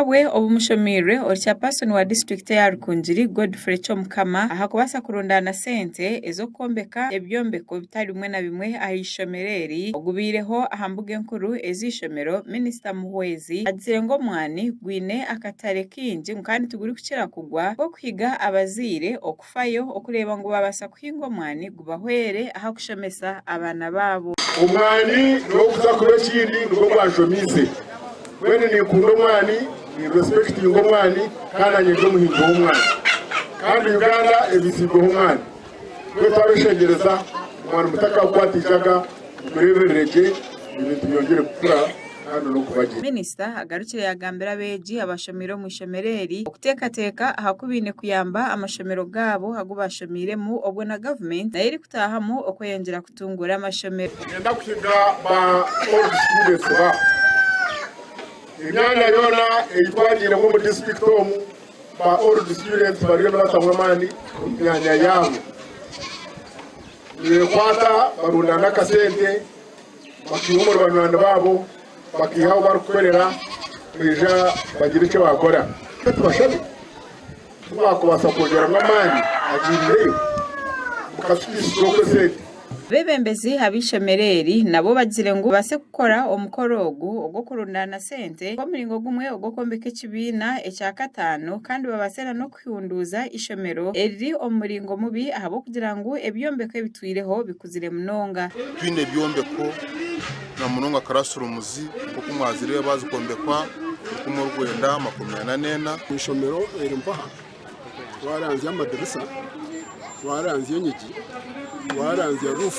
Bwe obumushomeirwe ori Chairperson wa disiturikiti eya Rukungiri, Godfrey Kyomukama aha kubaasa kurundaana sente ez'okwombeka ebyombeko bitari bimwe na bimwe aha ishomero eri ogubaireho aha mbuga enkuru ez'eishomero, Minisita Muhwezi agizire ngu omwani gwine akatare kaingi ngu kandi tigurikukira kugwa nk'okuhiga abazaire okufayo okureeba ngu baabaasa kuhinga omwani gubahwere aha kushomesa abaana baabo. Omwani n'oguza kuba ekindi nigwo gwanshomiise. Mbwenu ninkunda omwani, ninresipekitinga omwani kandi nanye ndi omuhingi w'omwani. Kandi Uganda ebiziibweho omwani. Mbwenu twabeshengyereza omwani mutakagukwata eijaga, mugureeberere gye ebintu byongyere kukura kandi n'okuba gye. Minisita agarukire yaagambira abeegi abashomiire omu ishomero eri okuteekateeka aha ku baine kuyamba amashomero gaabo agu baashomiiremu obwo na gavumenti nayo erikutaahamu okweyongyera kutunguura amashomero. Niinyenda kuhiga ba old students ba emyanya yoona ei twagiiremu omu district omu ba old students bariyo nibatamu amaani omu myanya yaabo. Nibekwata barundaana akasente bakiiha omuri banywani baabo bakiiha ahu barikukorera baija bagira eki baakora. Tubashabe ku baakubaasa kwongyeramu amaani agiirireyo mukatuhiisiza okwo esente. Abeebembezi ab'eishomero eri nabo bagizire ngu babaase kukora omukoro ogu ogw'okurundaana sente nk'omuringo gumwe ogw'okwombeka ekibiina ekyakataano kandi babaase na n'okuhunduuza eishomero eriri omu muringo mubi ahabw'okugira ngu ebyombeko ebitwireho bikuzire munonga. Twine ebyombeko na munonga classrooms nk'oku mwazireeba zikombekwa 1944. Eishomero eri mpaha waranzya amadirisa, waranzya enyigi, waranzya roof,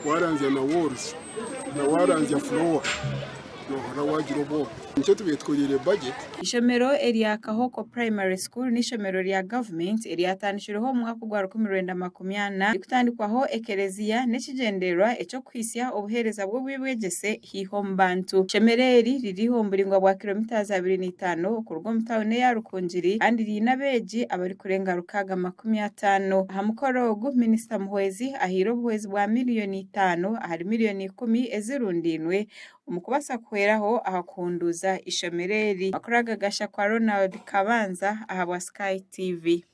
waranzya na walls na waranzya floor nohurira wagira obwoba. Nikyo tubaire tukoreire budget. Eishomero erya Kahoko Primary School n'eishomero rya gavumenti eryatandikirweho omu mwaka ogwa 1940 ririkutandikwaho ekereziya n'ekigyendererwa eky'okuhitsya obuheereza bw'obwebwegyese haihi omu bantu. Eishomero eri riri omu buraingwa bwa kilomitazi 25 okuruga omu tauni eya Rukungiri kandi riine abeegi abarikurenga 650. Aha mukoro ogu, Minisita Muhwezi ahaire obuhwezi bwa miriyoni itaano ahari miriyoni ikumi ezirundainwe omu kubaasa kuhweraho aha kuhunduuza eishomero eri. Amakuru aga gashakwa Ronald Kabanza ahabwa Sky TV.